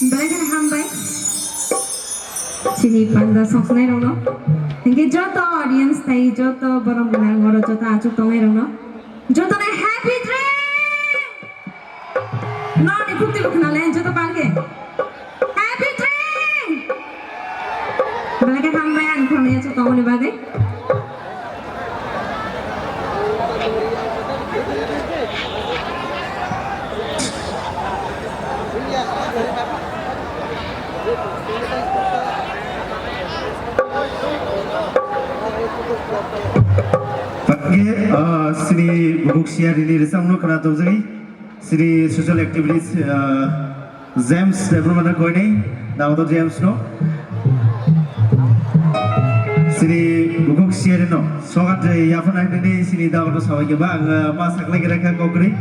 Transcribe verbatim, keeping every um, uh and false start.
Belai kheno hambai. Chini panda songsonairokno. Hinkhe joto audience tei joto borok gwnang oro joto achuk tongnairokno. Jotono happy train! Nokni khukti bo khwnale joto palke. Happy train! Belai khe hambai ang khwnaya joto tongmani bagwi. Hwnkhe, ah, chini bukhuk siyarini rwchapmungno khwna tongjakgwi, chini social activist, ah, James Debbarma no koinai, Damotor James no. Chini bukhuk siyarino sokat yaphana hinwi chini Damotor sabai khe ba, ang, ah, ma saklai khe rekha kokri.